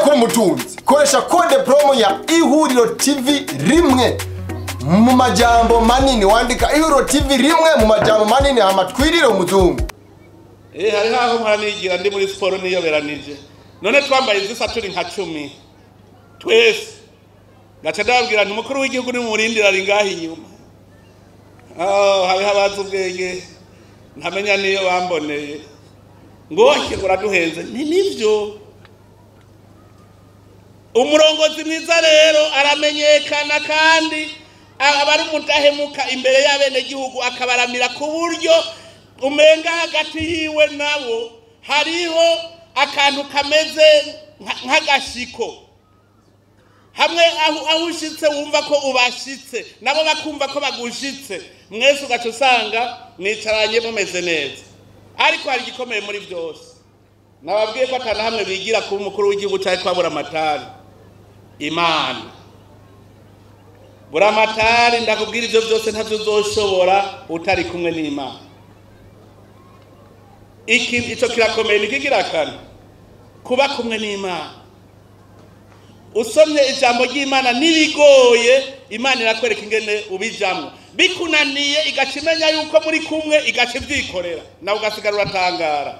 Kuba umutunzi, koresha code promo ya Ihuriro TV rimwe mu majambo manini. Wandika Ihuriro TV rimwe mu majambo manini, hama twirire umuzungu. Hari aho muranigira ndi muri siporo niyoberanije. None twambaye izisa turi nka 10 twese. Gaca ndababwira nti umukuru w'igihugu ni murindira ari ngaho inyuma. Hariho abazi ubwenge ntamenya niyo bamboneye. Ngo uraduhenze. Ni nivyo. Umurongozi mwiza rero aramenyekana kandi aba ari umudahemuka imbere y'abenegihugu, akabaramira ku buryo umenga hagati yiwe nabo hariho akantu kameze nk'agashiko. Hamwe aho ushitse wumva ko ubashitse, nabo bakumva ko bagushitse, mwese ugaca usanga mwicaranye mumeze neza. Ariko hari igikomeye muri byose. Nababwiye ko atana hamwe bigira kuba umukuru w'igihugu cyari kwabura amatari. Imana Buramatari, ndakubwira ivyo byose ntavyo uzoshobora utari kumwe n'Imana. Iki ico kirakomeye, nikigira kane kuba kumwe n'Imana. Usomye ijambo ry'Imana nibigoye, Imana irakwereka ingene ubijamwo. Bikunaniye igaca imenya yuko muri kumwe, igaca ivyikorera, nawe ugasigara uratangara.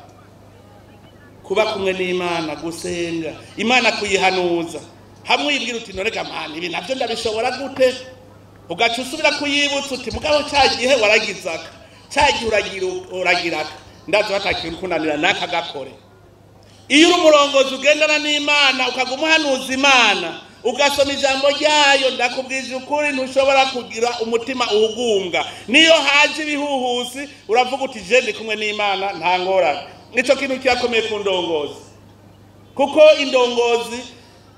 Kuba kumwe n'Imana, gusenga Imana, kuyihanuza, hamwe uyibwira uti none gamana ibi navyo ndabishobora gute, ugaca usubira kuyibutsa uti mugabo ca gihe waragizaka, ca gihe uragiraka, ndazi batakintu kunanira naka gakore. Iyo uri umurongozi ugendana n'Imana, ukaguma uhanuza Imana, ugasoma ijambo ryayo, ndakubwije ukuri ntushobora kugira umutima uhugunga. Niyo haje ibihuhusi uravuga uti je ndi kumwe n'Imana, nta ngorane. Nico kintu kirakomeye ku ndongozi, kuko indongozi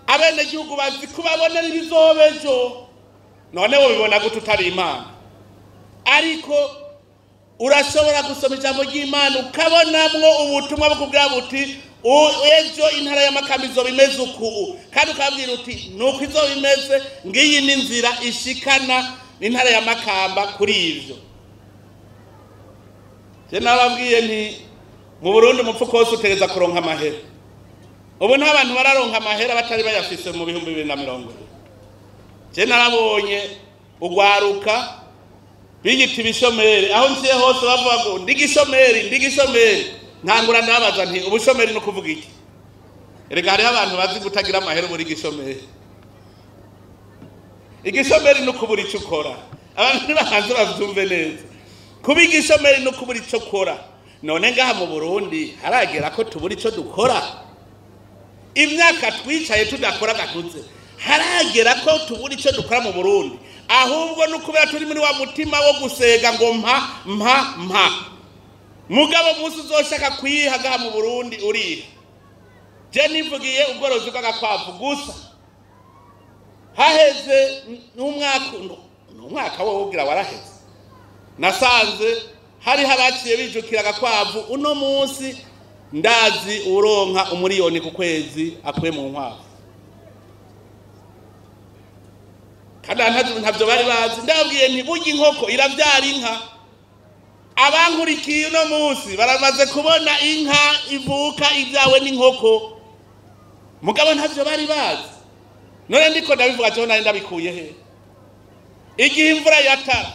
abenegihugu bazi kubabonera ibizoba ejo. None wobibona gute utari Imana? Ariko urashobora gusoma ijambo ry'Imana ukabonamwo ubutumwa bukubwira buti ejo intara y'Amakamba izoba imeze uku, kandi ukabwira uti nuko izoba imeze, ngiyi ni inzira ishikana intara y'Amakamba kuri ivyo. Je nababwiye nti mu Burundi umupfuko wose utegereza kuronka amahera. Ubu nta bantu bararonka amahera batari bayafise mu 2020. Je narabonye ugwaruka biyita ibishomeri, aho nziye hose bavuga ngo ndi gishomeri, ndi gishomeri. Ntangura ndabaza nti ubushomeri no kuvuga iki? Erega hariho abantu bazi gutagira amahera muri gishomeri. Igishomeri no kubura ico ukora. Abantu ntibahanze bavyumve neza. Kuba igishomeri no kubura ico ukora. None ngaha mu Burundi haragera ko tubura ico dukora. Imyaka twicaye tudakora gakuze, haragera ko tubura ico dukora mu Burundi. Ahubwo nukubera turi muri wa mutima wo gusega ngo mpa mpa mpa. Mugabo musi uzoshaka kwiha ngaha mu Burundi uriha. Je nivugiye ubworozi bw'agakwavu gusa. Haheze n'umwaka wo ugira waraheze. Nasanze hari habaciye bijukira agakwavu, uno munsi ndazi uronka umuriyoni ku kwezi akuye mu nkwavu. Kandi ntavyo bari bazi. Ndababwiye nti burya inkoko iravyara inka. Abankurikiye uno munsi baramaze kubona inka ivuka ivyawe n'inkoko. Mugabo ntavyo bari bazi. None ndiko ndabivuga cyo nari ndabikuye he? Igihe imvura yatara.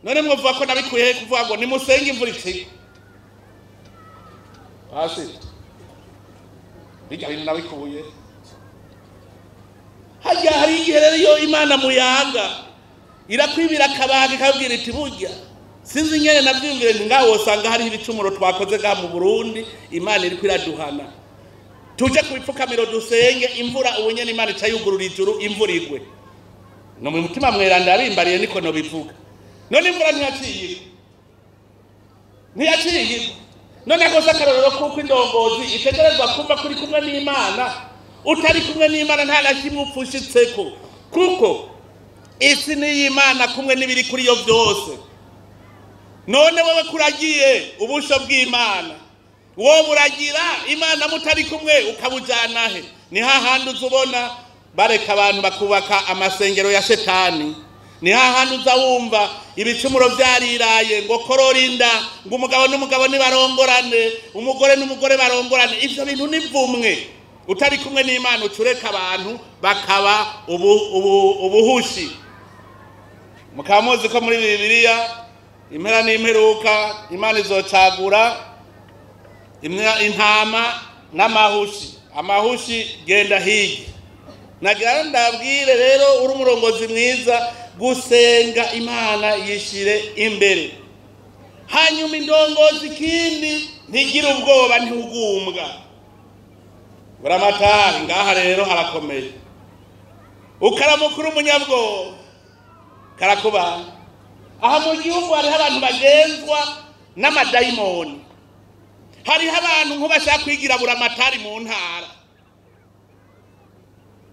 None mwovuga ko nabikuye he kuvuga ngo nimusenge imvura icike? Hasi. Bijya bintu nabikuye. Hajya hari igihe rero iyo Imana muyanga irakwibira akabaga ikabwira iti burya sinzi nyene navyumvire nti ngaho wosanga hariho ibicumuro twakoze ngaha mu Burundi, Imana iriko iraduhana. Tuje ku bipfukamiro dusenge imvura, ubu nyene Imana ica yugurura ijuru imvura igwe. No mu mutima mweranda yabimbariye niko no bivuga. None imvura ntiyaciye igwa. Ntiyaciye igwa. None akoze akarorero kuko indongozi itegerezwa kumva kuri kumwe n'Imana. Utari kumwe n'Imana nta na kimwe upfushitseko, kuko isi ni iy'Imana kumwe n'ibiri kuri yo byose. None wewe kuragiye ubusho bw'Imana, wowe buragira Imana mutari kumwe ukabujana he? Ni hahandi uzubona bareka abantu bakubaka amasengero ya shetani. Ni hahandi uza wumva ibicumuro vyariraye ngo korora inda, ngo umugabo n'umugabo nibarongorane, umugore n'umugore barongorane. Ivyo bintu ni vumwe. Utari kumwe n'Imana ucureka abantu bakaba ubuhushi. Mukaba muzi ko muri Bibiliya impera n'imperuka Imana izocagura intama n'amahushi. Amahushi genda hirya. Nagira ndabwire rero uri umurongozi mwiza gusenga Imana yishire imbere. Hanyuma indongozi ikindi ntigira ubwoba ntihugumbwa. Buramatari ngaha rero harakomeye. Ukaramukuru umunyabwoba karakuba. Aha mu gihugu hariho abantu bagenzwa n'amadayimoni. Hariho abantu nk'ubashaka kwigira buramatari mu ntara.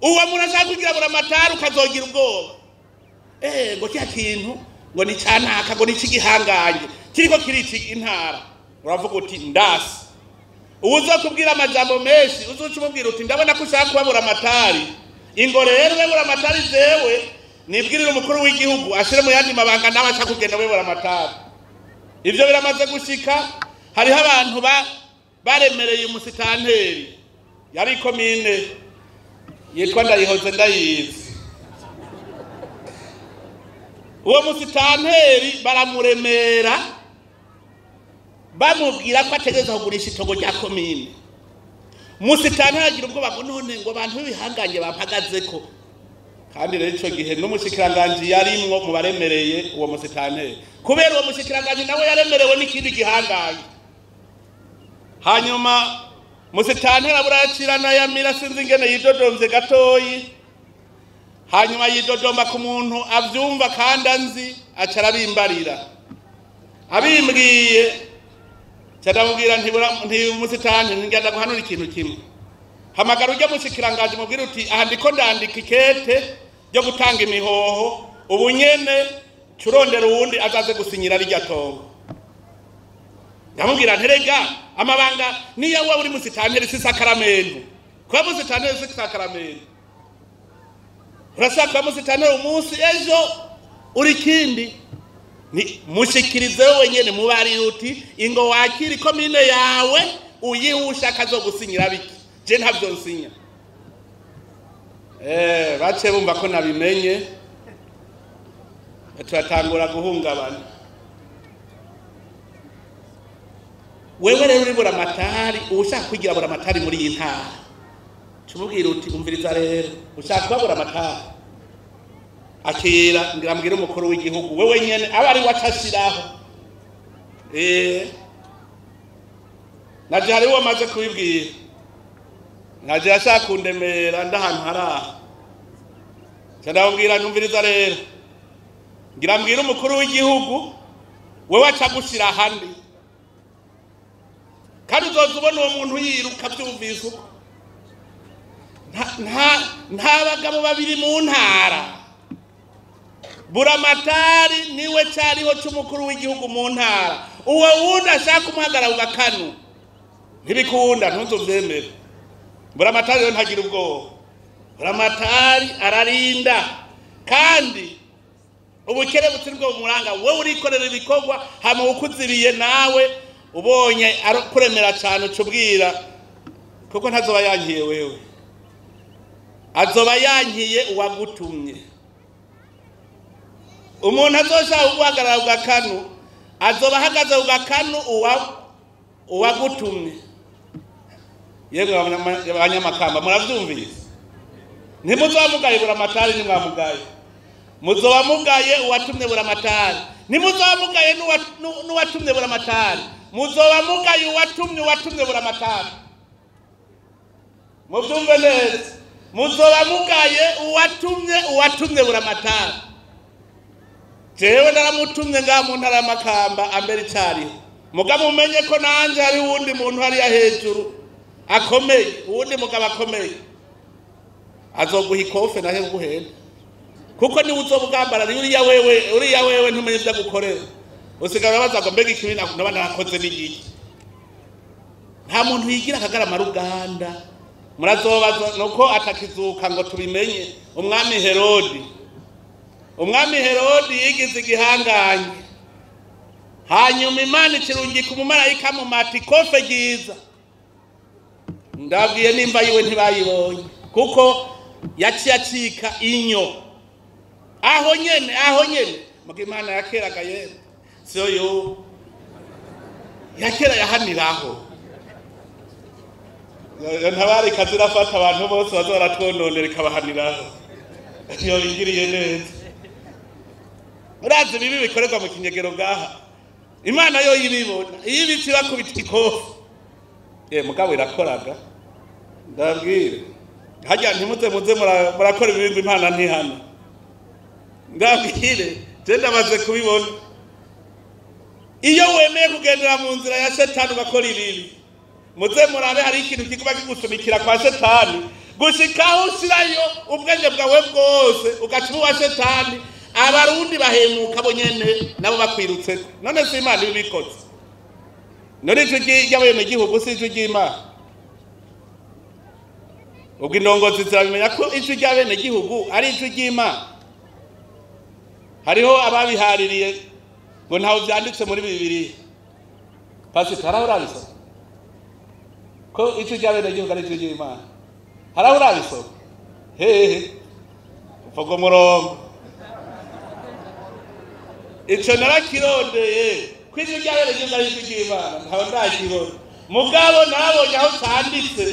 Uwo muntu ashaka kwigira buramatari ukazogira ubwoba. Ngo cya kintu ngo ni cyanaka ngo ni cigihanganye kiriko kirici intara. Uravuga uti ndasi. Uza kubwira amajambo menshi uzuca umubwira uti ndabona ko ushaka kuba buramatari. Ingo rero we buramatari jewe nibwirira umukuru w'igihugu ashire mu yandi mabanga nawe ashaka kugenda we buramatari. Ivyo biramaze gushika. Hariho abantu baremereye umusitanteri yari komine yitwa Ndayihoze Ndayizi. Uwo musitanteri baramuremera bamubwira ko ategereza kugurisha itongo rya komine. Musitanteri agira ubwoba ngo none ngo abantu b'ibihanganye bampagazeko. Kandi rero ico gihe n'umushikiranganji yarimwo mu baremereye uwo musitanteri, kubera uwo mushikiranganji nawe yaremerewe n'ikindi gihangaye. Hanyuma musitanteri aburacirana yamira sinzi ingene yidodomvye gatoyi. Hanyuma yidodomba ku muntu avyumva kandi anzi aca arabimbarira. Abimbwiye ndamubwira nti musitanteri ngenda guhanura ikintu kimwe. Hamagara ujya mushikiranganji mubwira uti aha ndiko ndandika ikete ryo gutanga imihoho ubu nyene curondera uwundi azaze gusinyira rirya tongo. Ndamubwira nterega amabanga niyo wowe uri musitanteri si sakaramento. Kuba musitanteri si sakaramento. Urashaka musitanteri umunsi ejo uri kindi. Ni mushikirize wenyene mubari uti ingo wakiri komine yawe uyihusha akazogusinyira biki. Je ntavyo nsinya. Bace bumva ko nabimenye turatangura guhungabana. Wewe rero uri buramatari ushaka kwigira buramatari muri iyi ntara, tumubwira uti umviriza rero ushaka kuba buramatari akira ngira mbwira umukuru w'igihugu wewe nyene aba ari wacashiraho. Naje hari uwo amaze kubibwira. Naje ashaka kundemera ndahantu haraha. Ndamubwira numviriza rero ngira mbwira umukuru w'igihugu wewe acagushira ahandi. Kandi uzoza ubona uwo muntu yiruka byumvise uko. Nta bagabo babiri mu ntara. Buramatari niwe cyariho cy'umukuru w'igihugu mu ntara. Uwo wundi ashaka umuhagarara ugakanu ntibikunda ntuzovyemere. Buramatari rero ntagira ubwoba. Buramatari ararinda kandi ubukerebutsi bwo muranga. Wewe urikorera ibikorwa hama ukuzibiye nawe ubonye kuremera cyane ucubwira kuko ntazoba yankiye wewe, azoba yankiye uwagutumye. Umuntu azoshaka guhagarara ugakanu azoba ahagaze ugakanu uwagutumye. Yego abanyamakamba muravyumvise. Ntimuzoba buramatari nimwamugaye. Muzoba mugaye uwatumye buramatari. Ntimuzoba mugaye n'uwatumye buramatari. Muzoba mugaye uwatumye buramatari. Muvyumve neza. Muzoba mugaye uwatumye buramatari. Jewe naramutumye ngaha mu ntara y'Amakamba ambere icariho. Mugabo umenye ko nanje hari uwundi muntu hariya hejuru akomeye, uwundi mugabo akomeye. Azoguha ikofe nahe guhenda. Kuko ni uzobugambara uriya wewe ntumenye ivyo gukorera. Usigara baza ngo mbega ikibi naba narakoze n'igiki. Nta muntu yigira akagarama ruganda. Murazobaza nuko atakizuka ngo tubimenye. Umwami Herodi yigize igihanganye. Hanyuma Imana ikirungika umumarayika mu mati kofe ryiza. Ndabwiye nimba yiwe ntibayibonye kuko yaciye acika inyo aho nyene, aho nyene. Muga Imana yakeraga yemwe, siyo yo yakera yahaniraho. Ntabari kazirafata abantu bose baza baratwononera ikabahaniraho. Iyo bingiriye neza. Urazi bibi bikorerwa mu kinyegero ngaha, Imana yo yibibona, iyo ibitsi bakubita ikofi. Mugabo irakoraga, ndabwire hajya ntimuze muze murakora ibintu Imana ntihana. Ndabwire je ndamaze kubibona. Iyo wemeye kugendera mu nzira ya shetani ugakora ibibi, muze murabe hari ikintu kiguma kigusumikira kwa shetani gushikaho ushirayo ubwenge bwawe bwose ugaca uwa shetani. Abarundi bahemuka bo nyene nabo bakwirutseko. None si Imana ibikoze? None ijwi ry'abenegihugu si ijwi ry'Imana? Ubwo indongozi zirabimenya ko ijwi ry'abenegihugu ari ijwi ry'Imana. Hariho ababihaririye ngo ntaho vyanditse muri Bibiliya. Pastor, haraho urabisoma ko ijwi ry'abenegihugu ari ijwi ry'Imana? Haraho urabisoma? Hehe, uvuga umurongo. Ico narakirondeye ko ijwi ry'abenegihugu ari ijwi ry'Imana, ntaho ndakibona. Mugabo nabonye aho canditse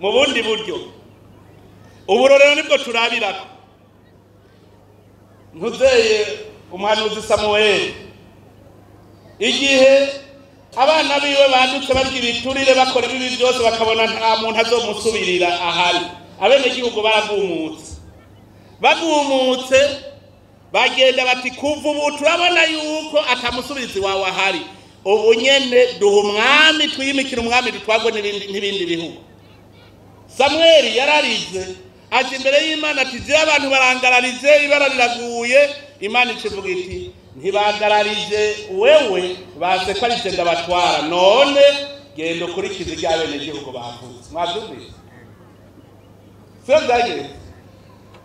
mu bundi buryo. Uburorero nibwo turabirako. Ntuzeye umuhanuzi Samuel, igihe abana biwe bandutse barya ibiturire bakora ibibi byose, bakabona nta muntu azomusubirira ahari, abenegihugu baragumutse. Bagumutse bagenda bati kuva ubu turabona yuko atamusubizi wawe ahari, ubu nyene duha umwami, twiyimikire umwami, dutwagwe n'ibindi bihugu. Samuel yararize aje imbere y'Imana ati je abantu barangararije, ibara riraguye. Imana ikivuga iti ntibagararije wewe, baze ko ari je ndabatwara, none genda ukurikize ibyo abenegihugu bavuze. Mwavyumvise? Sio byagenze?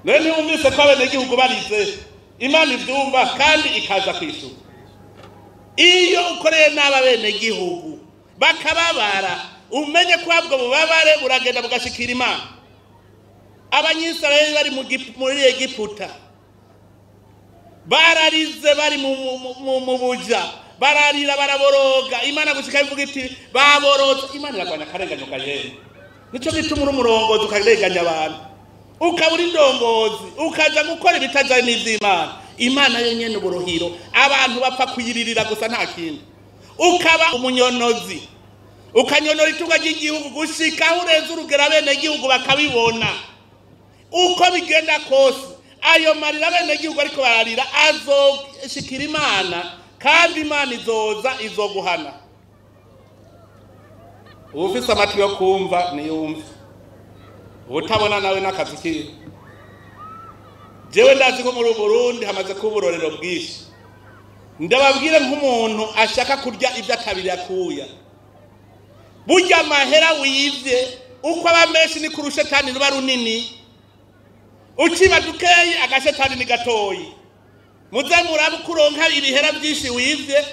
None ntiwumvise ko abenegihugu barize? Imana ivyumva kandi ikaza kwishura. Iyo ukoreye nabi abenegihugu bakababara, umenye ko ubwo bubabare buragenda bugashikira Imana. Abanyisirayeli bari muri Egiputa bararize, bari mu buja, bararira baraboroga. Imana gushika ivuga iti baborotse. Imana iragwanya akarenganyo gahera. Nico gituma uri umurongozi ukarenganya abantu, ukabura indongozi, ukaja gukora ibitajanye n'ivy'Imana. Imana yo nyene uburuhiro, abantu bapfa kuyiririra gusa nta kindi. Ukaba umunyonozi, ukanyonora itunga ry'igihugu gushika aho urenze urugero abenegihugu bakabibona. Uko bigenda kose ayo marira abenegihugu ariko bararira azoshikira Imana, kandi Imana izoza izoguhana. Uwufise amatwi yo kumva niyumve, uwutabona nawe n'akazi kiwe. Jewe ndazi ko muri Burundi hamaze kuba uburorero bwinshi. Ndababwire nk'umuntu ashaka kurya ibyo atabiri akuya, burya amahera wivye uko aba menshi ni kurusha shetani ruba runini. Ukiba dukeyi agashetani ni gatoyi. Muze murabe uko uronka ibihera byinshi wivye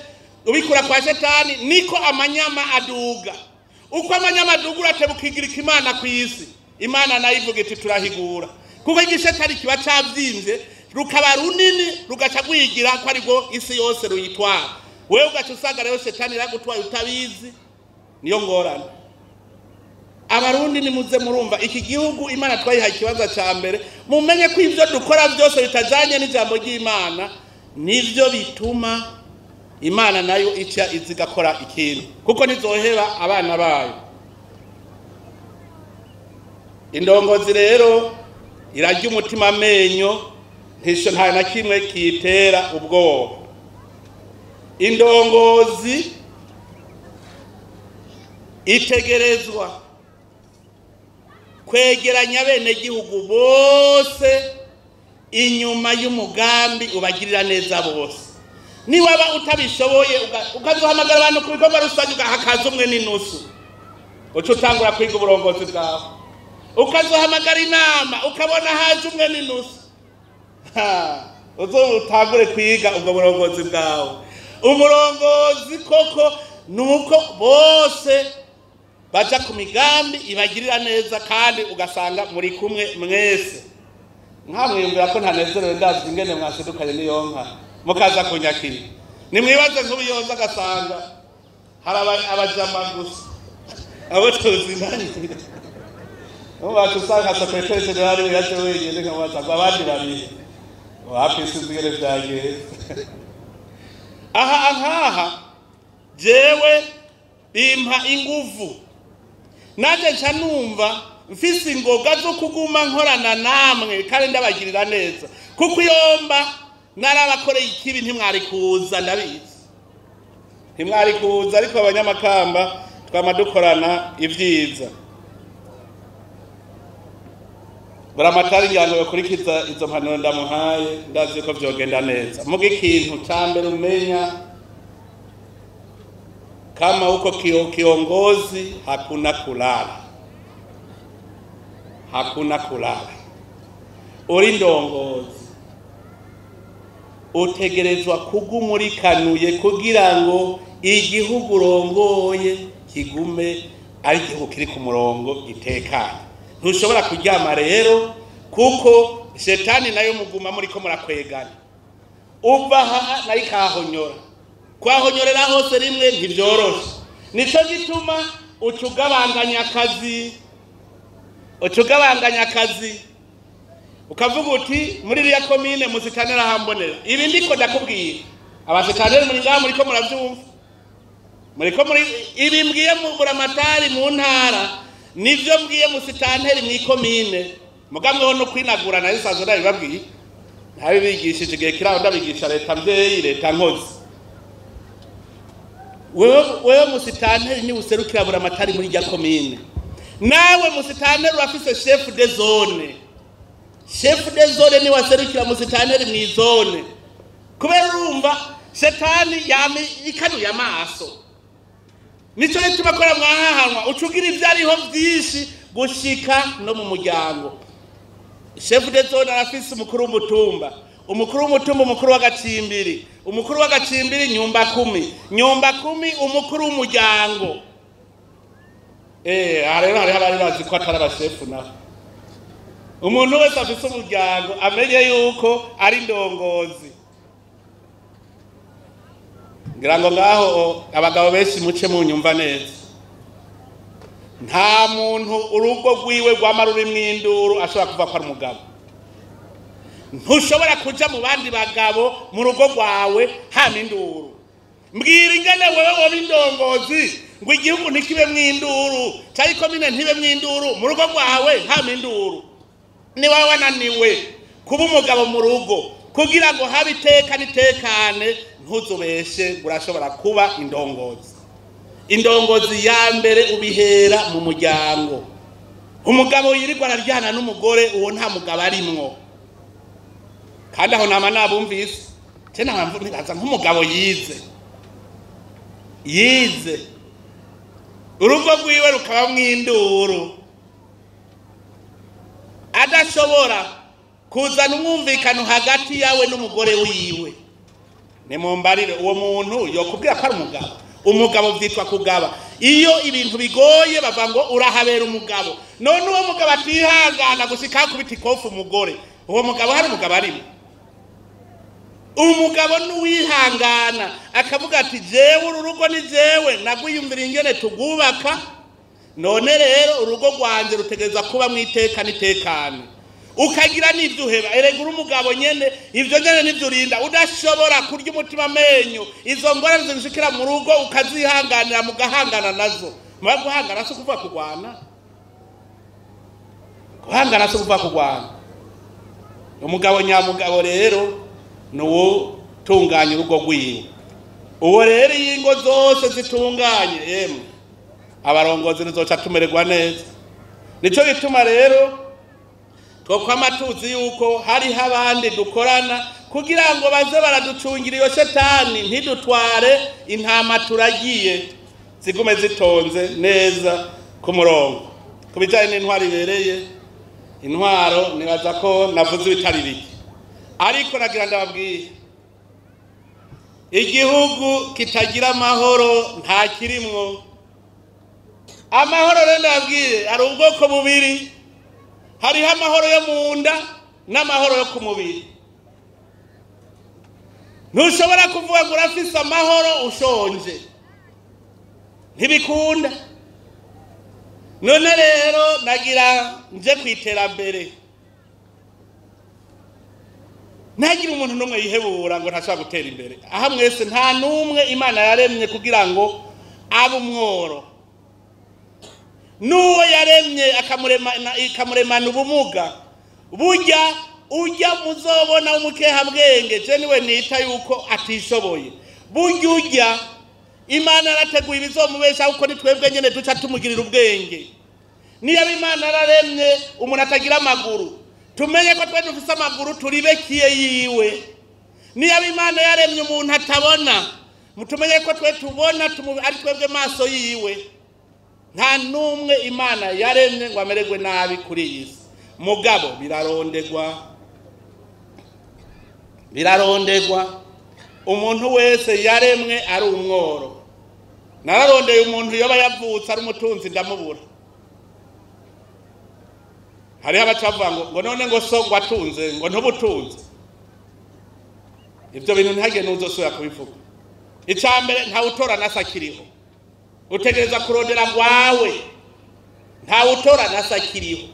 ubikura kwa shetani, niko amanyama aduga. Uko amanyama aduga uratebuka ukigirika Imana ku isi. Imana nayo ivuga iti turahigura, kuko igishetani kiba cavyimbye rukaba runini rugaca rwigira ko aribwo isi yose ruyitwara. Wewe ugaca usanga rero shetani iragutwaye utabizi. Niyo ngorane. Abarundi nimuze murumva iki gihugu Imana twayihaye ikibanza ca mbere. Mumenye ko ivyo dukora byose bitajanye n'ijambo ry'Imana, nivyo bituma Imana nayo ica izigakora ikintu, kuko ntizoheba abana bayo. Indongozi rero irarya umutima amenyo, ntisho nta na kimwe kiyitera ubwoba. Indongozi itegerezwa kwegeranya abenegihugu bose inyuma y'umugambi ubagirira neza bose. Niwaba utabishoboye ukazohamagara abantu ku bikorwa rusange ugahakaza umwe n'inusu, uca utangura kwiga uburongozi bwawe. Ukazohamagara inama ukabona haje umwe n'inusu, uzotangure kwiga ubwo burongozi bwawe. Umurongozi koko nuko bose Baja ku migambi ibagirira neza kandi ugasanga muri kumwe mwese. Nkamwiyumvira ko ntanezerewe, ndazi ingene mwasidukanye n'iyo nka mukaza kunyakira. Nimwibaze nk'ubuyoza agasanga hari abajama gusa abo tuzinanye. Ubu usanga secrétaire général yaje wenyine, nkamubaza ngo abandi babiri wapisi ingene vyagenze. Aha nkaha jewe bimpa inguvu, nanjye nca numva mfise ingoga zo kuguma nkorana namwe kandi ndabagirira neza, kuko iyo mba narabakoreye ikibi ntimwari kuza, ndabizi ntimwari kuza. Ariko abanyamakamba twama dukorana ibyiza. Buramatari ngira ngo yakurikiza izo mpanuro ndamuhaye, ndazi ko vyogenda neza. Muga ikintu ca mbere umenya, kama uko kiongozi, hakuna kulala, hakuna kulala. Uri ndongozi utegerezwa kuguma urikanuye kugira ngo igihugu urongoye kigume ari igihugu kiri ku murongo gitekanye. Ntushobora kuryama rero, kuko shetani nayo muguma muriko murakwegana, uva aha nayo ikahahonyora, kwahonyorera hose rimwe ntibyoroshe. Nico gituma uca ugabanganya akazi, uca ugabanganya akazi, ukavuga uti muri iriya komine musitaneri ahambonera. Ibi ndiko ndakubwira, abasitaneri muri ngaha muriko muravyumva, muriko muri ibi mbwiye mu buramatari mu ntara nivyo mbwiye musitanteri mw'ikomine. Mugamweho no kwinagura nayo sanzwe ndabibabwiye, ntabibigishije igihe kiraho, ndabigisha leta mvyeyi, leta nkozi. Wewe musitanteri ni userukira buramatari muri rya komine, nawe musitanteri urafise chef de zone. Chef de zone ni waserukira musitanteri mw'izone, kubera urumva shetani yami ikanuye amaso. Nico gituma kora mwahahanwa ucugira ivyo ariho vyinshi gushika no mu muryango. Chef de zone arafise umukuru w'umutumba, umukuru w'umutumba umukuru w'agacimbiri, umukuru w'agacimbiri nyumba kumi, nyumba kumi umukuru w'umuryango. Aha rero hariho abari bazi ko atari abashefu naho. Umuntu wese afise umuryango amenye yuko ari ndongozi. Ngira ngo ngaho abagabo benshi muce munyumva neza. Nta muntu urugo rwiwe rwama rurimwo induru ashobora kuva ko ari umugabo. Ntushobora kuja mu bandi bagabo mu rugo rwawe hama induru. Mbwira ingene wewe woba indongozi ngo igihugu ntikibemwo induru, canke ikomine ntibemwo induru, mu rugo rwawe hama induru. Niba wananiwe kuba umugabo mu rugo kugira ngo habe iteka n'itekane, ntuzubeshe ngo urashobora kuba indongozi. Indongozi ya mbere ubihera mu muryango. Umugabo yirirwa araryana n'umugore, uwo nta mugabo arimwo. Kandi aho nama nabumvise, je nama nibaza nk'umugabo yize, yize urugo rwiwe rukabamwo induru, adashobora kuzana umwumvikano hagati yawe n'umugore wiwe. Nimumbarire, uwo muntu yokubwira ko ari umugabo. Umugabo vyitwa kugaba. Iyo ibintu bigoye bava ngo urahabera umugabo. None uwo mugabo atihangana gushika akubita ikofu umugore, uwo mugabo hari umugabo arimo? Umugabo n'uwihangana akavuga ati jewe uru rugo ni jewe nagwiyumvira ingene tugubaka, none rero urugo rwanje rutegerezwa kuba mwiteka n'itekane. Ukagira n'ivyo uheba. Erega uri umugabo nyene, ivyo nyene nivyo urinda. Udashobora kurya umutima amenyo, izo ngorane zigushikira mu rugo ukazihanganira, mugahangana nazo. Muba guhangana si ukuvuga kurwana, guhangana si ukuvuga kurwana. Umugabo nyamugabo rero ni uwutunganya urugo rwiwe. Uwo rero iyo ingo zose zitunganye, yemwe abarongozi nizoca tumererwa neza. Nico gituma rero twokwama tuzi yuko hariho abandi dukorana kugira ngo baze baraducungira iyo shetani ntidutware intama turagiye, zigume zitonze neza ku murongo. Ku bijanye n'intwaro ibereye, intwaro nibaza ko navuze ibitari bike, ariko nagira ndababwiye, igihugu kitagira amahoro nta kirimwo. Amahoro rero ndabwiye hari ubwoko bubiri, hariho amahoro yo mu nda n'amahoro yo ku mubiri. Ntushobora kuvuga ngo urafise amahoro ushonje, ntibikunda. None rero nagira nje ku iterambere, ntagira umuntu n'umwe yihebura ngo ntashobora gutera imbere. Aha mwese nta n'umwe Imana yaremye kugira ngo abe umworo. N'uwo yaremye ikamuremana ubumuga, burya ujya muzobona umukehabwenge, je niwe nita yuko atishoboye. Burya ujya Imana yarateguye ibizomubeshaho, kuko ni twebwe nyene duca tumugirira ubwenge. Niyo Imana yararemye umuntu atagira amaguru, tumenye ko twe dufise amaguru turibekiye yiwe. Niyo Imana yaremye umuntu atabona, mutumenye ko twe tubona ari twebwe maso yiwe. Nta n'umwe Imana yaremye ngo amererwe nabi kuri iyi si. Mugabo birarondegwa, birarondegwa. Umuntu wese yaremwe ari umworo. Nararondeye umuntu yoba yavutse ari umutunzi ndamubura. Hariho abacavuga ngo none ngo so ngo atunze, ngo ntubutunze. Ibyo bintu ntihagire n'uzosubira kubivuga. Icya mbere, ntawutora nasakiriho, utegereza kurondera rwawe. Ntawutora nasakiriho.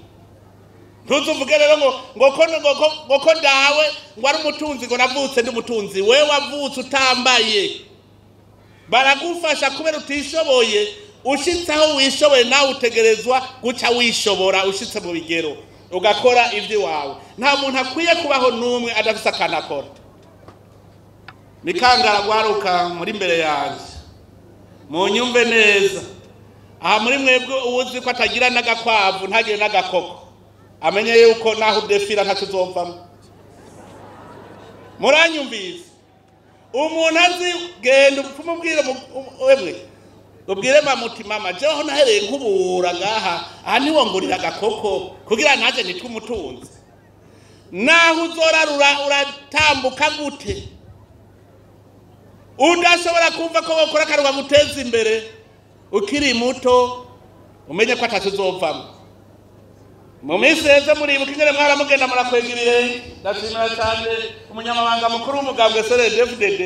Ntuzuvuge rero ngo ko dawe ngo ari umutunzi, ngo navutse ndi umutunzi. We wavutse utambaye, baragufasha kubera utishoboye. Ushitse aho wishoboye nawe utegerezwa guca wishobora, ushitse mu bigero ugakora iby'iwawe. Nta muntu akwiye kubaho n'umwe adafise akantu akora. Mikangara gwaruka muri imbere yanjye, munyumve neza. Aha muri mwebwe uwuzi ko atagira n'agakwavu ntagire n'agakoko, amenye yuko naho udefira ntacyo uzovamo. Muranyumvise? Umuntu azi genda upfume ubwire emwe, ubwire mama uti mama jeho nahereye nkubura ngaha, aha ntiwongurira agakoko kugira ntaje nitwe umutunzi. Naho uzorarura uratambuka gute, udashobora kumva ko wokora akantu kaguteza imbere ukiri muto, umenye ko atacyo uzovamo. Mu minsi iheze muribuka ingene mwaramugenda murakwega ibirenge. Ndashimira cyane umunyamabanga mukuru w'umugambwe CNDD-FDD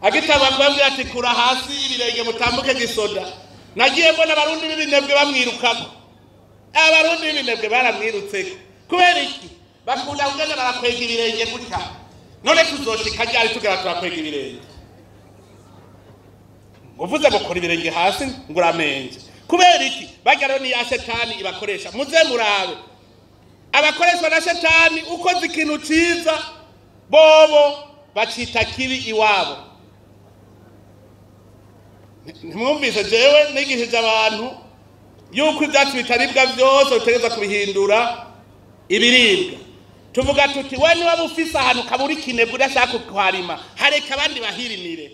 agitangwa kubabwira ati kura hasi ibirenge mutambuke gisoda. Nagiye mbona abarundi b'ibinebwe bamwirukako. Abarundi b'ibinebwe baramwirutseko kubera iki? Bakunda kugenda barakwega ibirenge gutya. None tuzoshika ryari tugera turakwega ibirenge? Uvuze ngo kora ibirenge hasi ngo uramenje. Kubera iki? Barya rero ni ya shetani ibakoresha. Muze murabe abakoreshwa na shetani, ukoze ikintu ciza bobo bacita kibi iwabo. Ntimwumvise jewe nigishije abantu yuko ivyatsi bitaribwa vyose utegerezwa kubihindura ibiribwa. Tuvuga tuti we niba ufise ahantu kabura ikinebwe udashaka kuharima, hareka abandi bahirimire.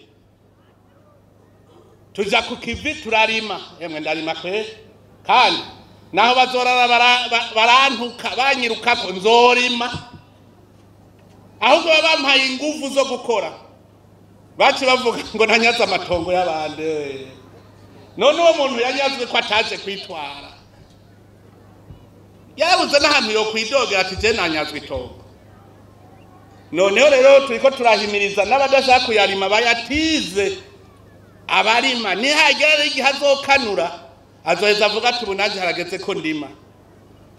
Tuja ku kivi turarima, emwe ndarima kwe, kandi naho bazorara barantuka banyirukako nzorima. Ahubwo bampaye inguvu zo gukora. Baci bavuga ngo ntanyaze amatongo y'abandi. None uwo muntu yanyazwe ko ataje kwitwara, yabuze n'ahantu yo kwidogera ati je nanyazwe itongo. Noneho rero turiko turahimiriza n'abadashaka kuyarima bayatize abarima. Nihagera igihe azokanura azoheza avuga ati ubu naje harageze ko ndima.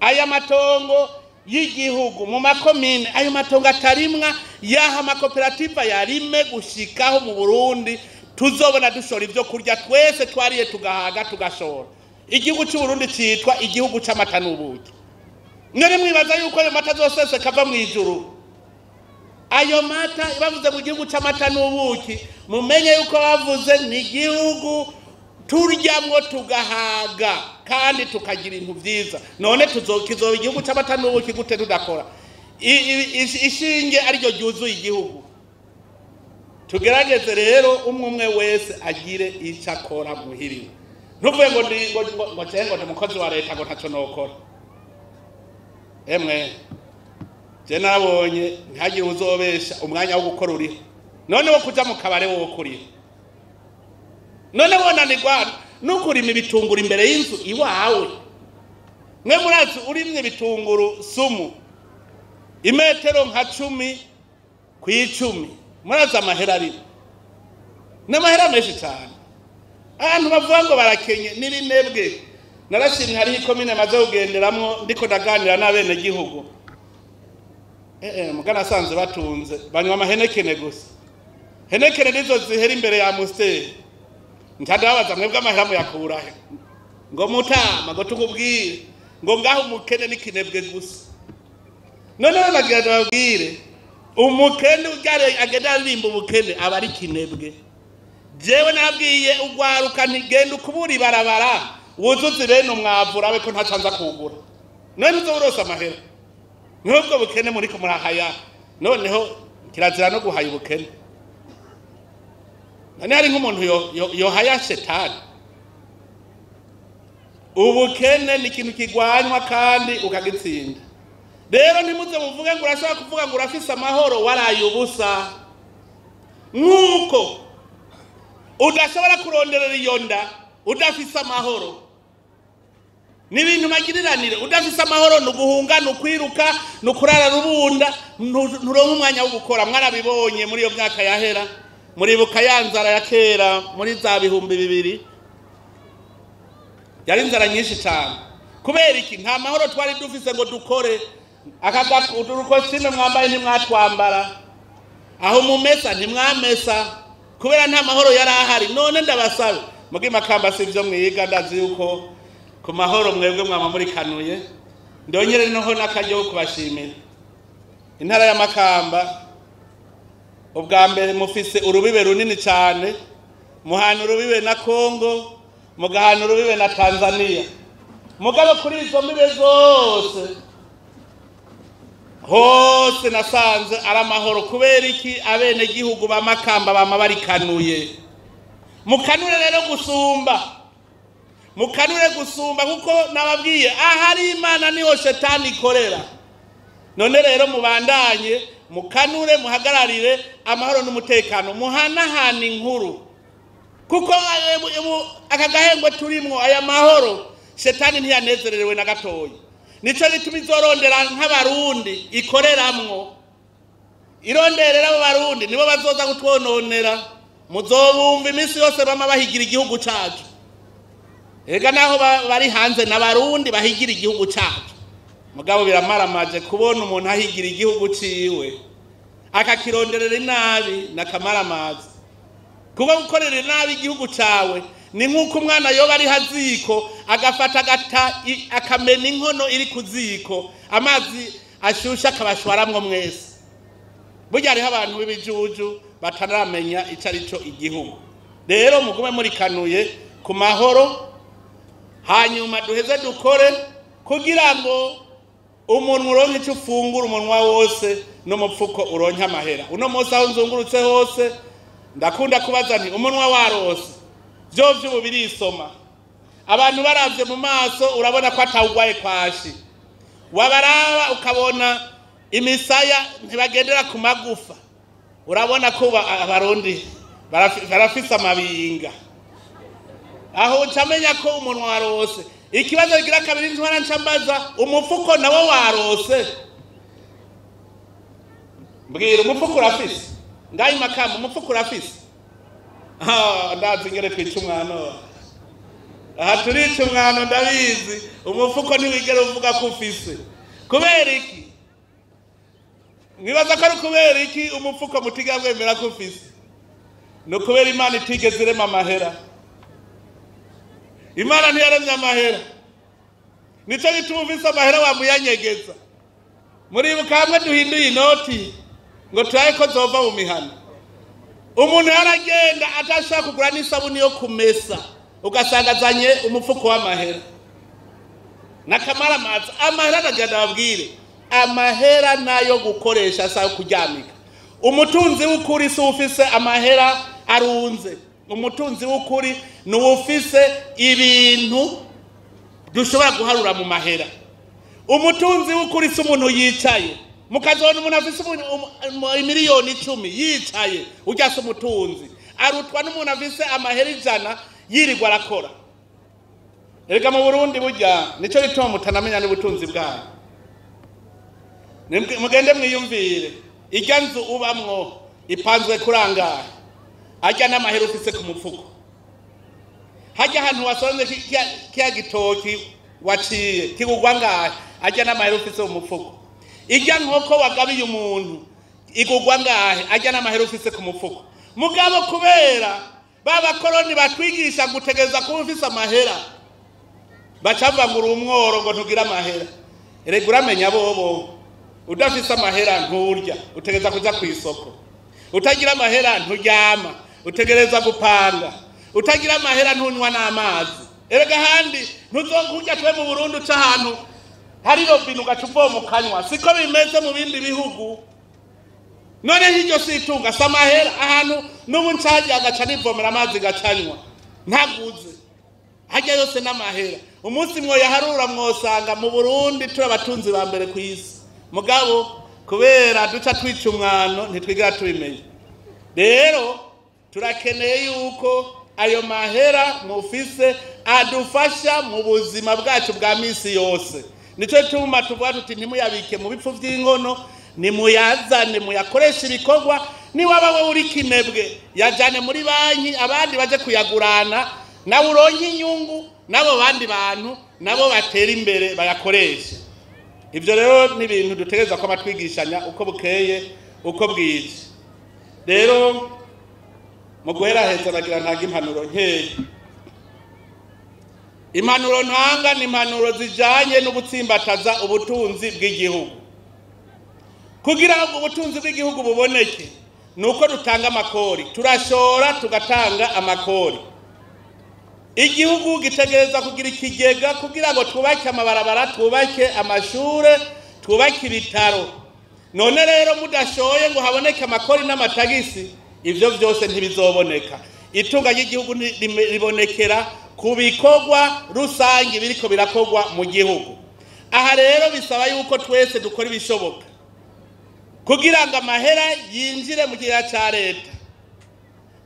Aya matongo y'igihugu mu makomine, ayo matongo atarimwa yaha amakoperative yarime gushikaho mu Burundi tuzobona dushora ivyo kurya twese twariye tugahaga tugashora. Igihugu cy'u Burundi citwa igihugu c'amata n'ubuki. None mwibaza yuko ayo mata azoseseka ava mu ijuru? Ayo mata bavuze mu gihugu c'amata n'ubuki, mumenye yuko bavuze ni igihugu turyamwo tugahaga kandi tukagira ibintu vyiza. None tuzokizoba igihugu c'amata n'ubuki gute tudakora? Ishinge ariryo ryuzuye igihugu. Tugerageze rero umwe umwe wese agire ico akora muhiriwe. Ntuvuge ngo ngo ngo ngo ndi umukozi wa leta ngo ntaco nokora. Emwe je nabonye ntihagire uzobesha umwanya wo gukora uriho. None wo kuja mu kabare wo kuriho. None wonanirwa No kurima ibitunguru imbere y'inzu iwawe. Mwe murazi urimye ibitunguru sumu imetero nka 10 ku 10, murazi amahera arimo, n'amahera menshi cyane. Abantu bavuga ngo barakenye n'ibinebwe. Narashimye hariho ikomine maze kugenderamwo ndiko ndaganira n'abene gihugu, mugana asanze batunze banywa amahenekene gusa. Henekene nizo zihera imbere ya Amstel. Ntadabaza mwebwe amahera muyakurahe? Ngo mutama ngo tukubwire ngo ngaho umukene n'ikinebwe gusa. None bagira babwire umukene ugare agenda aririmba ubukene aba ari kinebwe. Jewe nabwiye ugwaruka ntigenda ukubura ibarabara wuzuze bene umwavu urabe ko ntacanza kugura. None uzoronsa amahera nubwo bukene muri ko murahaya. Noneho kirazira no guhaya ubukene. None hari nk'umuntu yohaya shetani. Ubukene ni ikintu kigwanywa kandi ukagitsinda. Rero ntimuze muvuge ngo urashobora kuvuga ngo urafise amahoro waraye ubusa. Nk'uko udashobora kuronderera iyo nda udafise amahoro. Ni ibintu magiriranire. Udafise amahoro ni uguhunga, ni ukwiruka, ni ukurara rubunda, nturonka umwanya wo gukora. Mwarabibonye muri iyo myaka yahera, muribuka ya nzara ya kera muri za 2000, yari inzara nyinshi cyane. Kubera iki? Nta mahoro twari dufise ngo dukore. Udukositime mwambaye ntimwatwambara, aho mumesa ntimwamesa, kubera nta mahoro yari ahari. None ndabasabe mugi Makamba si ivyo mwiga, ndazi yuko ku mahoro mwebwe mwama murikanuye. Ndongere noho n'akaryo ko kubashimira. Intara ya Makamba ubwa mbere mufise urubibe runini cyane, muhana urubibe na Kongo, mugahana urubibe na Tanzania. Mugabo kuri izo mbibe zose hose nasanze ari amahoro. Kubera iki? Abene gihugu ba Makamba bama barikanuye. Mukanure rero gusumba, mukanure gusumba, kuko nababwiye ahari Imana niho shetani ikorera. None rero mubandanye mukanure, muhagararire amahoro n'umutekano, muhanahana inkuru, kuko aka gahengwe turimwo aya mahoro shetani ntiyanezerewe na gatoya. Nico gituma izorondera nk'abarundi ikoreramwo, ironderera abo barundi nibo bazoza kutwononera. Muzobumva iminsi yose bama bahigira igihugu cacu. Ega naho bari hanze n'abarundi bahigira igihugu cacu. Mugabo biramaramaje kubona umuntu ahigira igihugu ciwe akakironderera inabi n'akamaramaza. Kuba gukorera inabi igihugu cawe ni nk'uko umwana yoba ari haziko agafata agata akamena inkono iri ku ziko, amazi ashusha akabashwaramwo mwese. Burya hariho abantu b'ibijuju bataramenya ico ari cyo igihugu. Rero mugume murikanuye ku mahoro, hanyuma duheze dukore kugira ngo umuntu uronke icyo ufungura umunwa wose n'umupfuko uronke amahera. Uno munsi aho nzungurutse hose ndakunda kubaza nti umunwa warose vyo vy'ubu birisoma. Abantu baravye mu maso urabona ko atawugwaye kwashi, wabaraba ukabona imisaya ntibagendera ku magufa, urabona ko abarundi barafise amabinga. Aho ucamenya ko umunwa warose. Ikibazo kigira kabiri ntwara ncambaza umufuko nawo warose. Mbwira umufuko urafise? Ngayi Makamba umufuko urafise? Ah, ndazi ngere twica umwana. Aha turica umwana ndabizi. Umufuko ntiwigera uvuga ko ufise. Kubera iki? Mwibaza ko ari kubera iki umufuko mutiga mwemera ko ufise? No kubera Imana itigeze irema amahera. Imana ntiyaremye amahera. Nico gituma ufise amahera wamuyanyegeza. Muribuka hamwe duhinduye inoti ngo turabe ko zova mu mihana. Umuntu yaragenda atashaka kugura n'isabuni yo kumesa, ugasanga azanye umufuko w'amahera. Nakamaramaza amahera ndagenda babwire, amahera nayo gukoresha sa kuryamika. Umutunzi w'ukuri si ufise amahera arunze. Umutunzi w'ukuri ni ufise ibintu dushobora guharura mu mahera. Umutunzi w'ukuri si umuntu yicaye. Mukazona umuntu afise miliyoni 10 yicaye, ujya se umutunzi. Arutwa n'umuntu afise amahera 100 yirirwa arakora. Erega mu Burundi burya nico bituma mutanamenya n'ubutunzi bwanyu. Mugende mwiyumvire, irya nzu ubamwo ipanzwe kurangara, harya n'amahera ufise ku mufuko, harya ahantu wasonze kiya gitoki waciye kigugwa ngahe, harya n'amahera ufise mu mufuko, irya nkoko wagabiye umuntu igugwa ngahe, harya n'amahera ufise ku mufuko. Mugabo kubera babakoroni batwigisha gutegeza kuba ufise amahera, bacavuga ngo uri umworo ngo ntugire amahera. Erega uramenya bobo udafise amahera nturya, utegereza kuja kw'isoko. Utagira amahera nturyama, utegereza gupanga. Utagira amahera ntunywa n'amazi. Erega handi ntuzokurya twe mu Burundi uca ahantu hari robine ugaca uvoma ukanywa, siko bimeze mu bindi bihugu. None hiryo si itunga, si amahera. Ahantu n'ubu ncagiye agaca nivomera amazi gacanywa ntaguze, harya yose n'amahera. Umunsi mwoyaharura mwosanga mu Burundi turi abatunzi ba mbere kw'isi, mugabo kubera duca twica umwano ntitwigera tubimenya. Rero turakeneye yuko ayo mahera mufise adufasha mu buzima bwacu bwa misi yose. Nico tuma tuvuga tuti ntimuyabike mu bipfu vy'inkono, nimuyazane muyakoreshe ibikorwa. Niwaba wewe uri kinebwe, yajane muri banki abandi baje kuyagurana, nawe uronke inyungu, nabo bandi bantu nabo batera imbere bayakoreshe. Ivyo rero ni ibintu dutegereza ko amatwigishanya uko bukeye uko bwije. Rero mu guheraheza bagira ntaga impanuro nkeya. Impanuro ntanga ni impanuro zijanye no gutsimbataza ubutunzi bw'igihugu. Kugira ngo ubutunzi bw'igihugu buboneke nuko dutanga amakori, turashora tugatanga amakori. Igihugu gitegereza kugira ikigega kugira ngo twubake amabarabara, twubake amashure, twubake ibitaro. None rero mudashoye ngo haboneke amakori n'amatagisi, ivyo vyose ntibizoboneka. Itunga ry'igihugu ribonekera ku bikorwa rusange biriko birakorwa mu gihugu. Aha rero bisaba yuko twese dukora ibishoboka kugira ngo amahera yinjire mu kigega ca leta.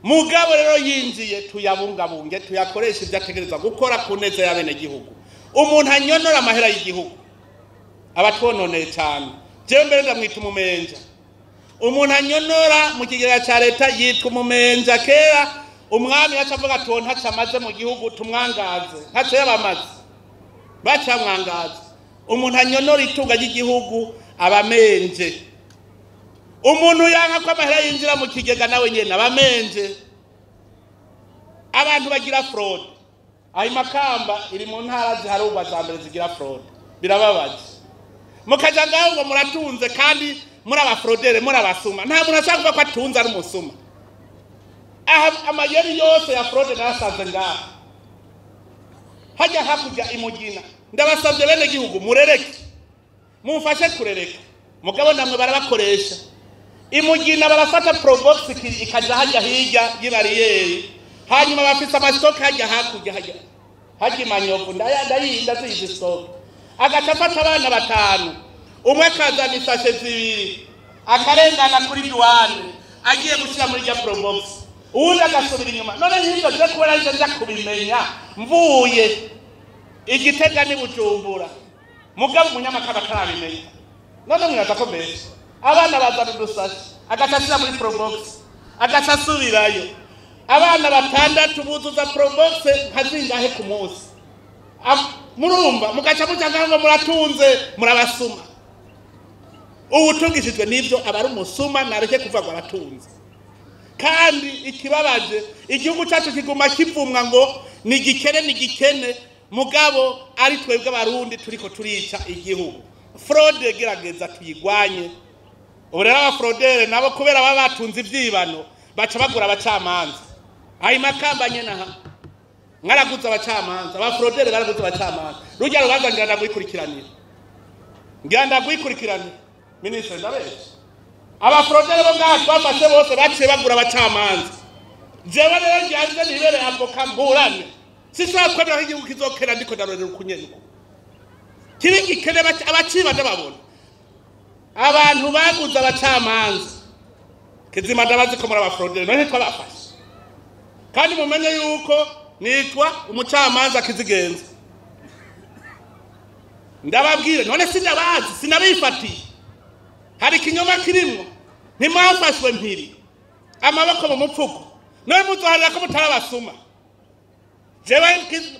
Mugabo rero yinjiye tuyabungabunge, tuyakoreshe ivyo ategerezwa gukora ku neza y'abenegihugu. Umuntu anyonora amahera y'igihugu aba atwononeye cane. Jewe mbere ndamwita umumenja. Umuntu anyonora mu kigega ca leta yitwa umumenja. Kera umwami yaca avuga ati uwo ntaco amaze mu gihugu tumwangaze, ntaco yabamaze, bacamwangaze. Umuntu anyonora itunga ry'igihugu aba amenje. Umuntu yanka ko amahera yinjira mu kigega nawe nyene aba amenje. Abantu bagira fraud. Ayo Makamba iri mu ntara ziharurwa za mbere zigira fraud. Birababaje. Mukaja ngaho ngo muratunze kandi muri abafraudere, muri abasuma. Nta muntu ashaka kuvuga ko atunze ari umusuma. Aha amayeri yose ya fraude nasanze ngaha. Hajya hakurya imugina. Ndabasabye bene gihugu murereke. Mumfashe kurereka. Mugabo namwe barabakoresha. Imugina barafata probox ikaja hajya hirya y'ibariyeri. Hanyuma bafise amastock hajya hakurya hajya. Hajya imanyovu ndayinda zizi stock. Agaca afata abana batanu. Umwe akazana isashe zibiri. Akarengana kuri douane. Agiye gushira muri rya probox. Uwundi agasubira inyuma. None nk'ivyo je kubera nje nja kubimenya mvuye Igitega ni Bujumbura. Mugabo umunyamakuru atarabimenya. None mwibaza ko mbese abana bazana udusashi, agaca ashira muri probox, agaca asubirayo. Abana batandatu buzuza probox nka zingahe ku munsi? Murumva mugaca muca ngaho ngo muratunze, murabasuma. Uwutungishijwe n'ivyo aba ari umusuma, nareke kuvuga ngo aratunze. Kandi ikibabaje, igihugu cyacu kiguma kivumwa ngo ni gikene, ni gikene, mugabo ari twebwe abarundi turiko turica igihugu. Fraude gerageza tuyigwanye. Ubu rero abafraudere nabo kubera baba batunze ivyibano baca bagura abacamanza. Ayo Makamba nyene aha mwaraguze abacamanza, abafraudere baraguze abacamanza. Rujya rubanza ngira ndagwikurikiranira, ngira ndagwikurikiranira minisitiri ndabesha. Abafraudere bo ngaha twafashe bose baciye bagura abacamanza. Jewe rero ngiranze nibere avoka mburane, sinshobora kwemera ko igihugu kizokera ndiko ndarorera ukunyenuko kiri gikene. Abaciba ndababona abantu baguze abacamanza. Kizima ndabazi ko muri abafraudere, none ntitwabafashe. Kandi mumenye yuko nitwa umucamanza kizigenza. Ndababwire none sinabazi, sinabifatiye. Hari ikinyoma kirimwo, ntimwafashwe mpiri amaboko mu mupfuko, none muzoharira ko mutarabasuma. Jewe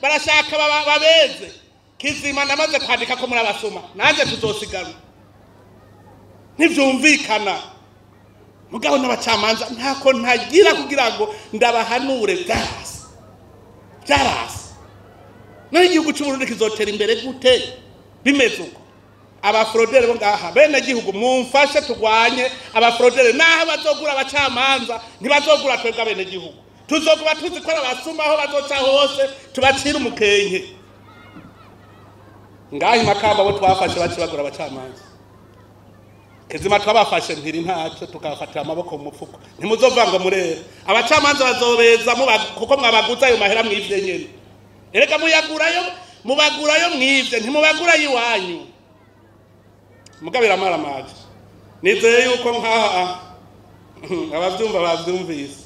barashaka babeze kizima, namaze kwandika ko murabasuma, nanjye tuzosiganwa. Ntivyumvikana. Mugabo n'abacamanza ntako ntagira kugira ngo ndabahanure, byarasi byarasi. None igihugu c'Uburundi kizotera imbere gute bimeze uko? Abafrodere bo ngaha, bene gihugu, mumfashe turwanye abafrodere. Naho bazogura abacamanza, ntibazogura twebwe abene gihugu. Tuzokuba tuzi ko abasuma, aho bazoca hose tubacira umukenke. Ngaha Makamba bo twafashe baci bagura abacamanza. Kizima twabafashe mpiri ntacyo, tukabafatira amaboko mu mufuko. Ntimuzova ngo murere abacamanza bazobeza kuko mwabaguza ayo mahera mwivye nyene. Erega muyagurayo, mubagurayo mwivye, ntimubagurayo iwanyu. Mugabira amaramaje, nizeye yuko nkaha abavyumva bavyumvise.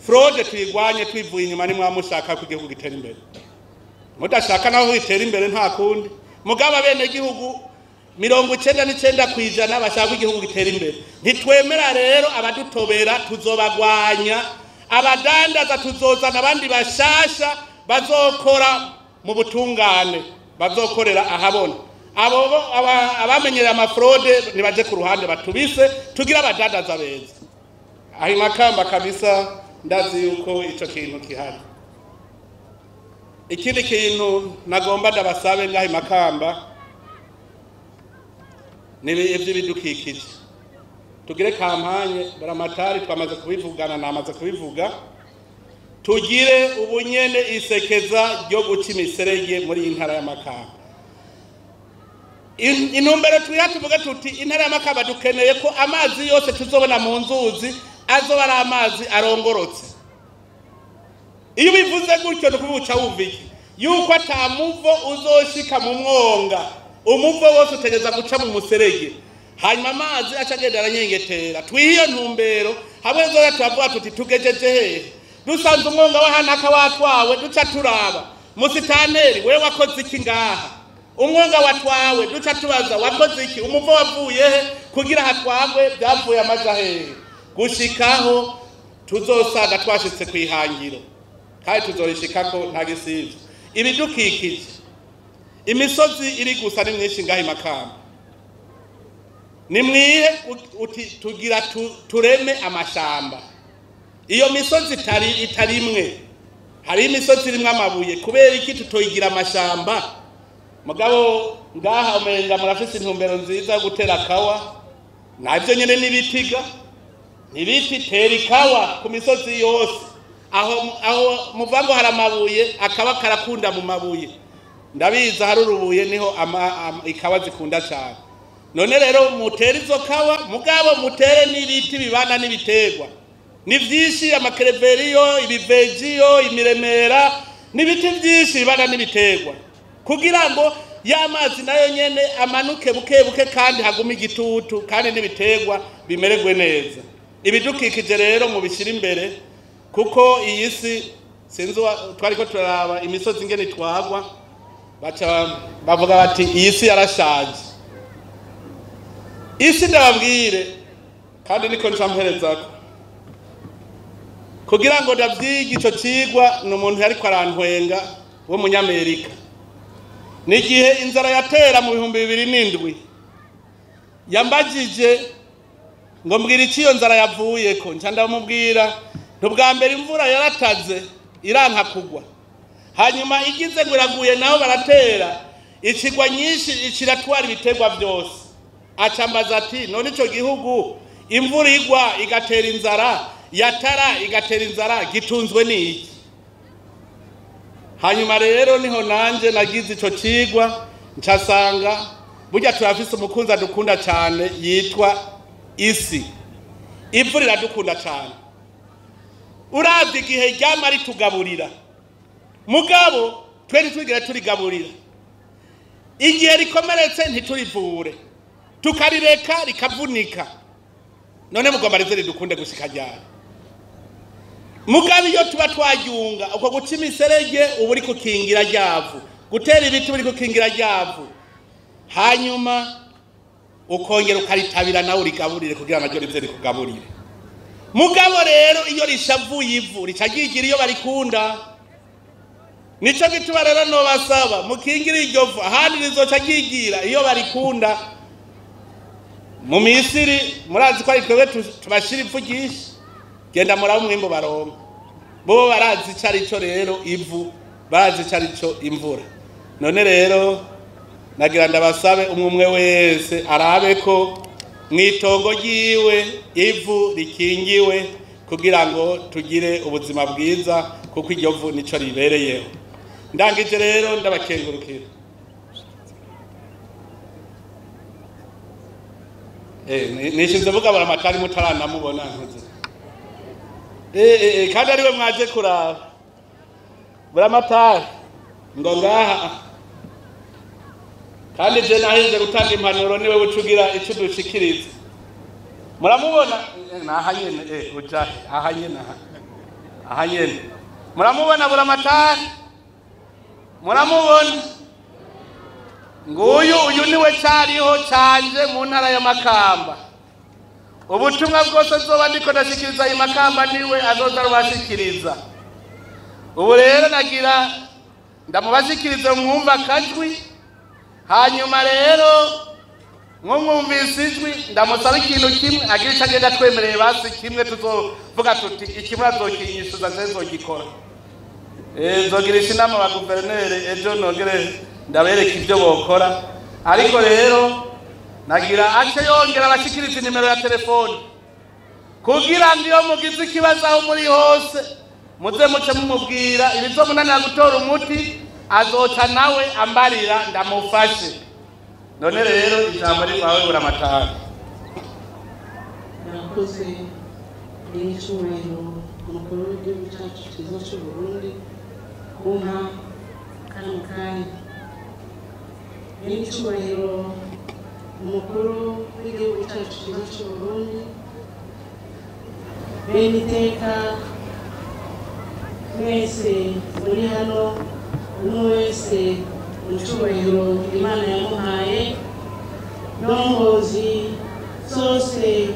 Fraude tuyigwanye twivuye inyuma nimwamushaka ko igihugu gitera imbere. Mudashaka naho gitera imbere nta kundi. Mugaba bene gihugu 99% bashaka igihugu gitera imbere. Ntitwemera rero abadutobera, tuzobagwanya. Abadandaza tuzozana abandi bashasha bazokora mu butungane, bazokorera ahabona. Abo abamenyereye amafraude nibaje ku ruhande batubise, tugira abadandaza beza. Aho Makamba kabisa ndazi yuko ico kintu kihari. Ikindi kintu nagomba ndabasabe ngaho Makamba ni ivy'ibidukikije. Tugire kampanye baramatari, twamaze kubivugana, namaze kubivuga. Tugire ubunyene isekeza ryo guca imiserege muri iyi ntara ya Makamba. Intumbero twiha tuvuga tuti intara ya Makamba dukeneye ko amazi yose tuzobona mu nzuzi azoba ari amazi arongorotse. Iyo ubivuze gutyo ni ukuvuga uca wumva iki? Yuko ata muvo uzoshika mu mwonga, umuvo wose utegereza guca mu muserege, hanyuma amazi aca agenda aranyengetera. Twihe iyo ntumbero, hamwe zoya turavuga tuti tugejeje hehe? Dusanze umwonga w'ahanaka watwawe, duca turaba musitaneri wewe wakoze iki ngaha? Umwonga watwawe, duca tubaza wakoze iki? Umuvo wavuye he kugira hatwagwe? Byavuye amaja hehe? Gushikaho tuzosaga twashitse kwihangiro, kandi tuzorishikako nta gisivyo. Ibidukikije, imisozi iri gusa ni myinshi ngaha Makamba. Nimwihe uti tugira tureme amashamba. Iyo misozi itarimwe, hari imisozi irimwe amabuye, kubera iki tutoyigira amashamba? Mugabo ngaha umenga murafise intumbero nziza yo gutera kawa, navyo nyene n'ibitiga nibiti. Tera ikawa ku misozi yose aho muva ngo hari amabuye, akaba karakunda mu mabuye. Ndabizi hari urubuye niho ikawa zikunda cyane. None rero mutere izo kawa, mugabo mutere n'ibiti bibana n'ibiterwa. Ni vyinshi, amakereveriyo, ibivejiyo, imiremera, n'ibiti vyinshi bibana n'ibiterwa, kugira ngo ya mazi nayo nyene amanuke buke buke, kandi hagume igitutu, kandi n'ibiterwa bimererwe neza. Ibidukikije rero mubishyira imbere, kuko iyi si sinzi twariko turaraba imisozi ingene itwagwa, baca bavuga bati iyi si yarashaje. Isi ndababwire, kandi niko nca mperezako kugira ngo ndavyige ico cigwa, ni umuntu yariko arantwenga w'umunyamerika. Ni igihe inzara yatera mu 2007, yambajije ngo mbwira icyo iyo nzara yavuyeko. Nca ndamubwira ntubwa mbere imvura yarataze iranka kugwa, hanyuma igize ngo iraguye naho baratera ikigwa nyinshi ikiratwara ibiterwa byose. Acambaza ati none ico gihugu imvura igwa igatera inzara, yatara igatera inzara, gitunzwe n'iki? Hanyuma rero niho nanje nagize ico cigwa, ncasanga burya turafise umukunzi adukunda cyane yitwa isi. Imvura iradukunda cyane, uravye igihe ryama ritugaburira, mugabo twe ntitwigere turigaburira. Igihe rikomeretse ntiturivure, tukarireka rikavunika. None mugomba rize ridukunde gushika ryari? Mugabo iyo tuba twaryunga uko guca imiserege, uba uri kukingira ryavu. Gutera ibiti uri gukingira ryavu, hanyuma ukongera ukaritabira nawe urigaburire kugira ngo naryo rize rikugaburire. Mugabo rero iyo rishavuye ivu rica ryigira iyo barikunda. Nico gituma rero nobasaba mukingire iryo vu, ahandi rizoca ryigira iyo barikunda. Mu Misiri murazi ko ari twebwe tubashira ivu ryinshi, genda murabe umwimbu baronka. Bo barazi ico arico rero ivu, barazi ico arico imvura. None rero nagira ndabasabe umwe umwe wese arabe ko mw'itongo ryiwe ivu rikingiwe kugira ngo tugire ubuzima bwiza, kuko iryo vu nico ribereyeho. Ndangije rero ndabakengurukira. Nishinze mvuga Buramatari mutaranamubona ntuze. Kandi ariwe mwaje kuraba. Buramatari ngo ngaha. Kandi je nahize gutanga impanuro niwe bucugira ico dushikiriza. Muramubona naha nyene uja aha nyene aha nyene. Muramubona Buramatari? Muramubona? Nguyu uyu niwe cariho canje mu ntara ya Makamba. Ubutumwa bwose nzoba ndiko ndashikiriza i Makamba niwe azoza arubashikiriza. Ubu rero nagira ndamubashikirize mwumva akajwi, hanyuma rero mwumvise ijwi ndamusaba ikintu kimwe agira ico agenda twemereye, basi kimwe tuzovuga tuti ikimwe azokinyishuza nzogikora. Nzogirisha inama ba guverineri ejo nongere ndabereka ibyo bokora. Ariko rero nagira ace yongera abashikiriza nimero ya telefone kugira ngo iyo mugize ikibazo aho muri hose muze muce mumubwira ibizomunanira gutora umuti, azoca nawe ambarira ndamufashe. None rero ijambo ryawe Buramatari. Murakoze n'icyubahiro umukuru w'igihugu cyacu cyiza cy'u Burundi kumpa kano kanya. N'icyubahiro umukuru w'igihugu cyacu cyiza cy'u Burundi, bene iteka mwese muri hano, umwe wese mu cyubahiro Imana yamuhaye, ndongozi zose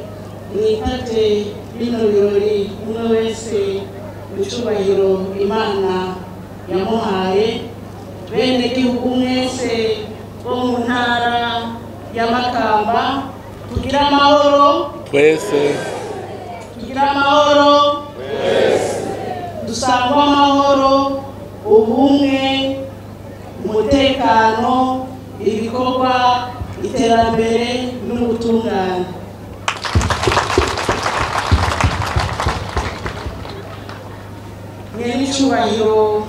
mwitate bino birori, umwe wese mu cyubahiro Imana yamuhaye, bene gihugu mwese bo mu ntara ya Makamba, tugira amahoro twese, tugira amahoro twese, dusangwa amahoro, ubumwe, umutekano, ibikorwa, iterambere n'ubutungane. Mwene icyubahiro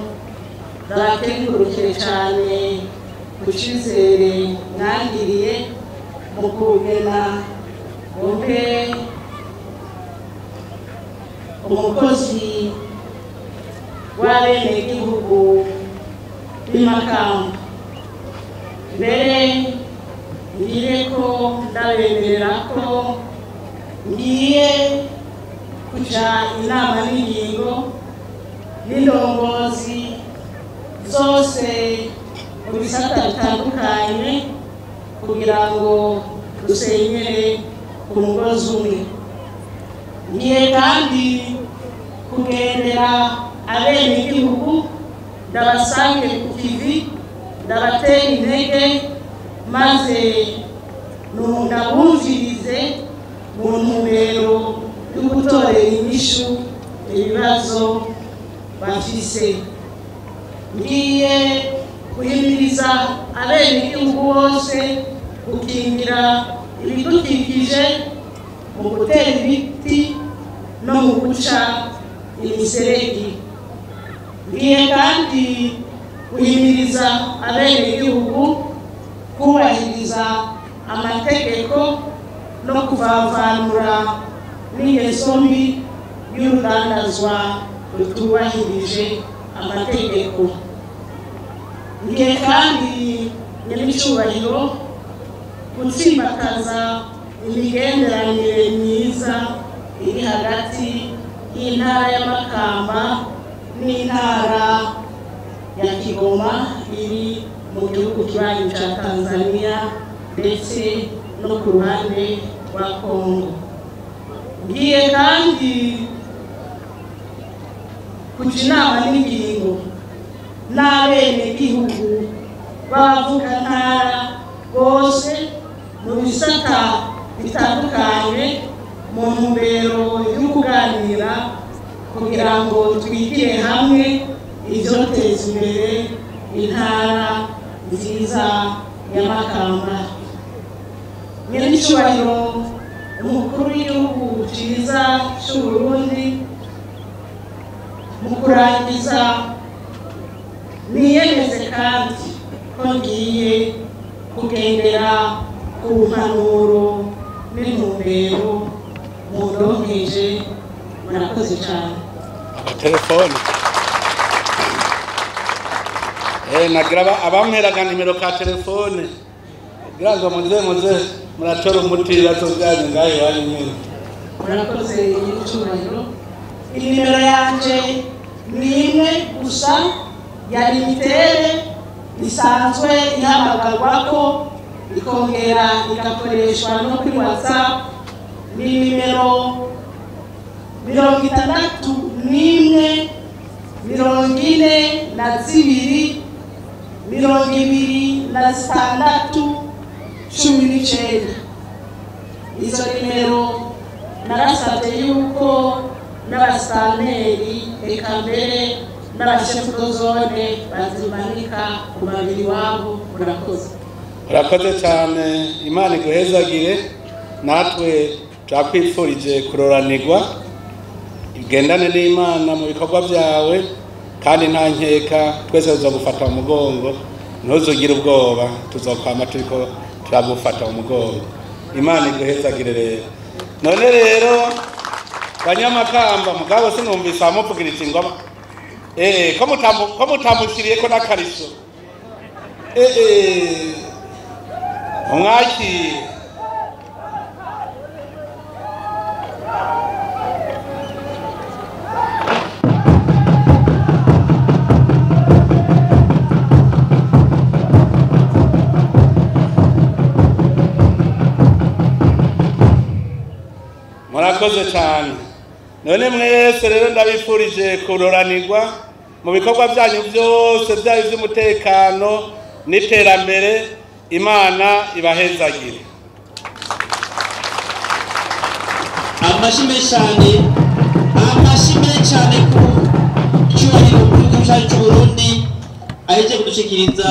ndakengurukire cyane ku cyizere mwangiriye mu kugena mbe umukozi w'abenegihugu b'Imakamba. Mbere ngire ko ndabemerera ko ngiye kuja inama n'ingingo n'indongozi zose mu bisata bitandukanye kugira ngo dusenyere ku mugozi umwe. Ngiye kandi kugendera abenegihugu, ndabasange ku kivi, ndabatera intege, maze ndabumvirize mu ntumbero yo gutorera inyishu ibibazo bafise. Ngiye guhimiriza abenegihugu bose gukingira ibidukikije mu gutera ibiti no mu guca imiserege. Ngiye kandi guhimiriza abenegihugu kubahiriza amategeko no kuvavanura n'ingeso mbi y'urudandazwa rutubahirije amategeko. Ngiye kandi nyamicyubahiro gutsimbataza imigenderanire myiza iri hagati y'intara ya Makamba n'intara ya Kigoma iri mu gihugu kibanyi ca Tanzania ndetse no ku ruhande rwa Kongo. Ngiye kandi kuja inama n'ingingo n'abenegihugu b'abavukantara bose mu bisata bitandukanye mu ntumbero yo kuganira kugira ngo twigire hamwe ivyoteza imbere intara nziza ya Makamba. Nyenicubahiro umukuru w'igihugu ciza c'Uburundi, mu kurangiza niyemeze kandi ko ngiye kugendera ku mpanuro n'intumbero mundonkeje. Murakoze cyane. Telefone nagira abamperaga nimero ka telefone kugira ngo muze muratora umuti ibibazo byanyu ngaho iwanyu nyine. Murakoze nyir'icyubahiro. Inimero yanje ni imwe gusa ya limitere isanzwe ihamagarwako ikongera igakoreshwa no kuri WhatsApp, ni nimero 61 42 26 19. Izo nimero narasabye yuko n'abasitanteri eka mbere n'abashefu dozone bazimanika ku babiri wabo. Murakoze. Urakoze cyane, Imana iguhezagire. Natwe turakwifurije kuroranirwa, ugendane n'Imana mu bikorwa byawe, kandi nta nkeka twese tuzagufata mu mugongo, ntuzugire ubwoba, tuzokwama turiko turagufata mu mugongo. Imana iguhezagire rero. None rero banyamakamba, mugabo sinumvise amuvugira ingoma ko mutamushyiriye ko n'akariso umwakire. Murakoze cyane. None mwese rero ndabifurije kuroranirwa mu bikorwa byanyu byose, byaba iby'umutekano n'iterambere. Imana ibahezagire. Amashyi menshi cyane, amashyi menshi cyane ku cyubahiro cy'u Burundi aheje kudushikiriza.